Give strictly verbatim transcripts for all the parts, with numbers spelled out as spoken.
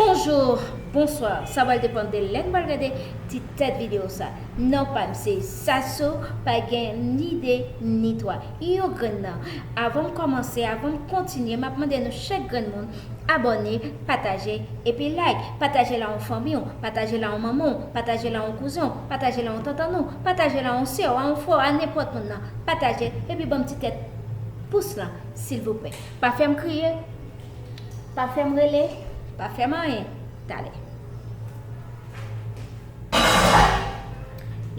Bonjou, bonswa, sa pral depann de lè n pral gade ti tèt videyo sa. Non pa m se Sassou, pa gen ni de ni twa. Yon grenn nan. Avan m kòmanse, avan m kontinye, m ap mande nou chak grenn moun abòne, pataje, epi like. Pataje l a yon fanmi w, pataje l a yon manman w, pataje l a yon kouzen w, pataje l a yon tantann ou, pataje l a yon sè w, a yon frè w, a nenpòt moun nan. Pataje, epi ban m ti tèt pous lan, silvouplè. Pa fè m kriye, pa fè m rele, pa fè m anyen. Talè.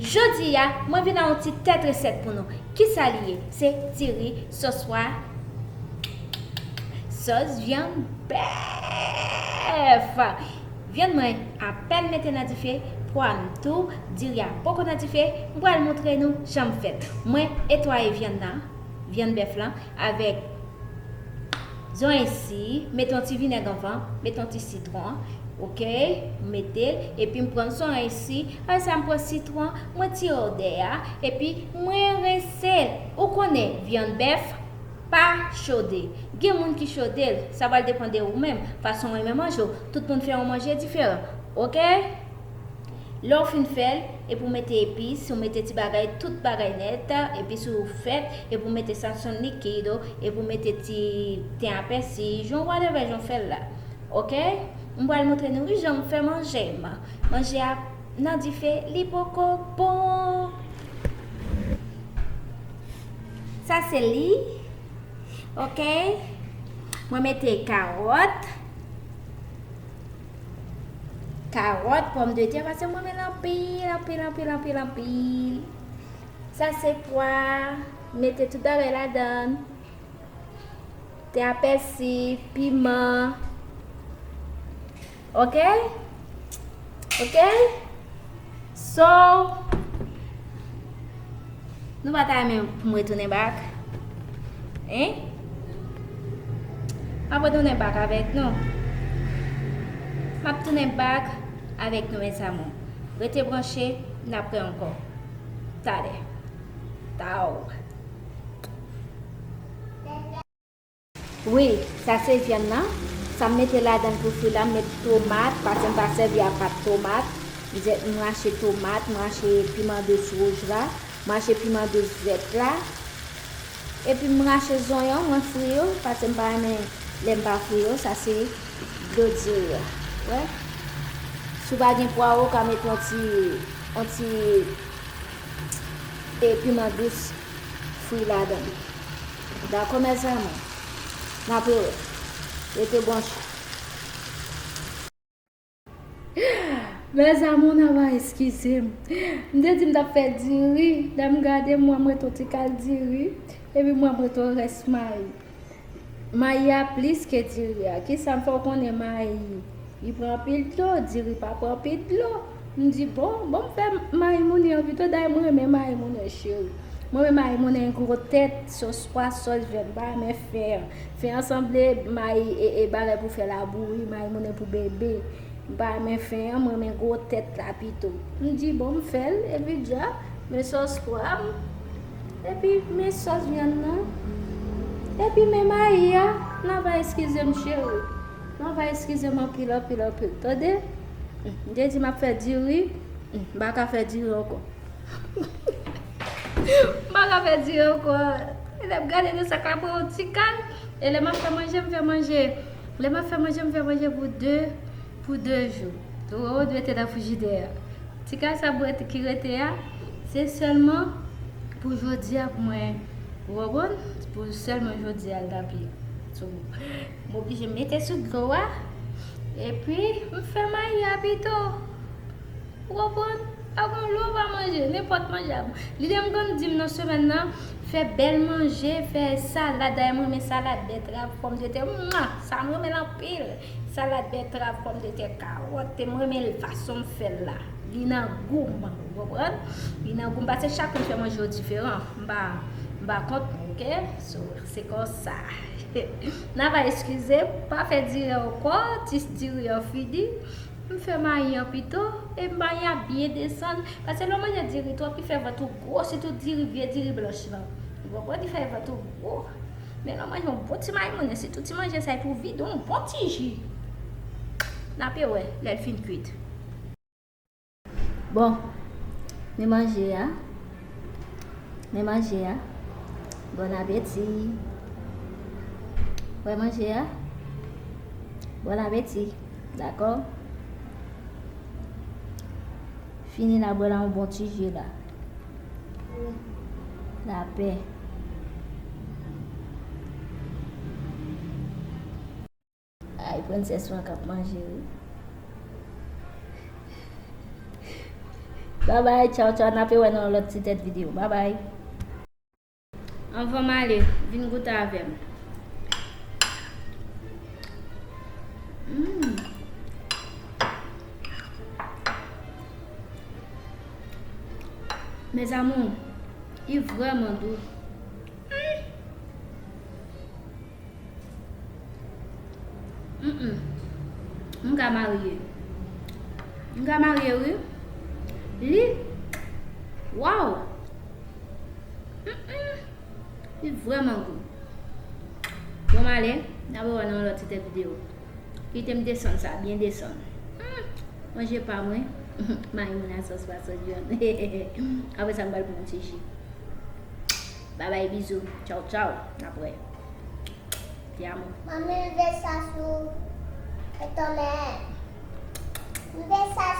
Jodi a, mwen vin a yon ti tèt resèt pou nou. Kisa li ye? Se diri, sòs pwa, sòs vyann bèf. Vyann mwen apèn mete nan dife, pwa m tou, diri a poko nan dife, m pral montre nou jan m fè l. Mwen etwaye vyann nan, vyann bèf lan, avèk zonyon si, mete yon ti vinèg anvan, mete yon ti sitwon, oke, m mete l, epi m pran zonyon si, apre sa m pran sitwon, mwen tire odè a, epi mwen rense l. Ou konnen, vyann bèf, pa chode. Gen moun ki chode l, sa pral depann de ou menm, fason w renmen manje w. Tout moun fè yon manje diferan, oke? Lè w fin fè l, epi w mete epis, ou mete ti bagay, tout bagay nèt, epis ou fèt, epi w mete sazon likid, epi w mete ti ten a pèsi, jan w whatever jan w fè l la. Oke? M pral montre nou wi jan m fè manje m. Manje a nan dife, li poko bon. Sa se li. Oke? Mwen mete kawòt. Kawòt, pòmdetè, paske mwen renmen l anpil, anpil, anpil, anpil, anpil. Sa se pwa, mete tout bagay ladan. Te a pèsi, piman. Oke? Oke? So, nou pa ta renmen pou m retounen bak? Hein? M ap retounen bak avèk nou. M ap tounen bak avèk nou, mes amours. Rete branche, n ap wè ankò. Talè. Taw. Wi, sa se vyann nan. Sa m mete ladan l pou fri la, m met tomat, paske m pa sèvi a pat tomat. M zè-, m rache tomat, m rache piman dous wouj la, m rache piman dous vèt la. Epi m rache zonyon, mwen fri yo, paske m pa renmen lè m pa fri yo, sa se dlo diri a. Wè. Si w pa gen pwa, ou ka met yon ti, yon ti, e, piman dous fri ladan l. Dakò, mes amours? N ap rewè. Rete branche. Mes amours, n ava eskize m. M te di m t ap fè diri. Lè m gade, m wè m ret yon ti kal diri. Epi m wè m ret yon rès mayi. Mayi a plis ke diri a. Kisa m fè w konnen mayi? Li pran anpil dlo, diri pa pran anpil dlo. M di, bon, bon, m fè mayi moulen an pito, dayè mwen renmen mayi moulen, cheri. Mwen renmen mayi moulen gwo tèt, sòs pwa, sòs vyann, m pa renmen fen an. Fen an sanble mayi e, e bagay pou fè labouyi, mayi moulen pou bebe. M pa renmen fen an, mwen renmen gwo tèt la pito. M di, bon, m fè l, epi dja, men sòs pwa m, epi men sòs vyann nan, epi men mayi a, n ava eskize m, cheri. N ava eskize m anpil, anpil, anpil, tande? M te di m ap fè diri, m pa ka fè diri ankò. M pa ka fè diri ankò. Lè m gade nan sak la, pran yon ti kal. E lè m ap fè manje, m fè manje. Lè m ap fè manje, m fè manje pou de, pou de jou. Ou wè, ou dwe te nan frijidè a. Ti kal sa bwèt ki rete a, se sèlman pou jodi a pou mwen, ou konprann? Pou sèlman jodi a l t ap ye. So, m oblije mete sou dlo a, epi m fè mayi a pito. Ou konprann? Pa gen lè w pa manje, nenpòt manje a bon. Lide m konn di m nan semèn nan, fè bèl manje, fè salad. Dayè, mwen renmen salad bètrav, pòmdetè. Mwa! Sa, mwen renmen l anpil. Salad bètrav, pòmdetè, kawòt. Mwen renmen l fason m fè l la. Li nan gou m, ou konprann? Li nan gou m, paske chak moun fè manje yo diferan. M pa, m pa kont, oke? So, se konsa. N ava eskize, pa fè diri ankò, ti diri an fini. M fè mayi an pito, e mayi a byen desann. Paske lè w manje diri twòp, li fè vant ou gwo, sitou diri, vye diri blanch lan. Ou konprann, li fè vant ou gwo. Men lè w manje yon bon ti mayi moulen, sitou ti manje sa, epi w vide yon bon ti ji. N ape wè lè l fin kwit. Bon, men manje a. Men manje a. Bon apeti. Wè manje a. Bon apeti. Dakò? Fini la, bwè la yon bon ti je la. Lapè. Ay, prensès lan k ap manje, wi. Babay, tchaw, tchaw. N ape wè nan yon lòt ti tèt videyo. Babay. Anvan m ale, vin goute avè m. Mm. Mes amours, li vrèman dou. Mm. Mm-mm. M ka marye. M ka marye, wi. Li. Waw. Mm-mm. Li vrèman gou. Bon, m ale. N ap wè nan yon lòt ti tèt videyo. Kite m desann sa, byen desann. Mm. Manje pa mwen. Mayi mwen a sòs pwason jòn. Apre sa, m pral pran yon ti ji. Babay, bizou. Tchaw, tchaw. N ap wè. Te amo. Manmi, m vle sa sou entènèt. M vle sa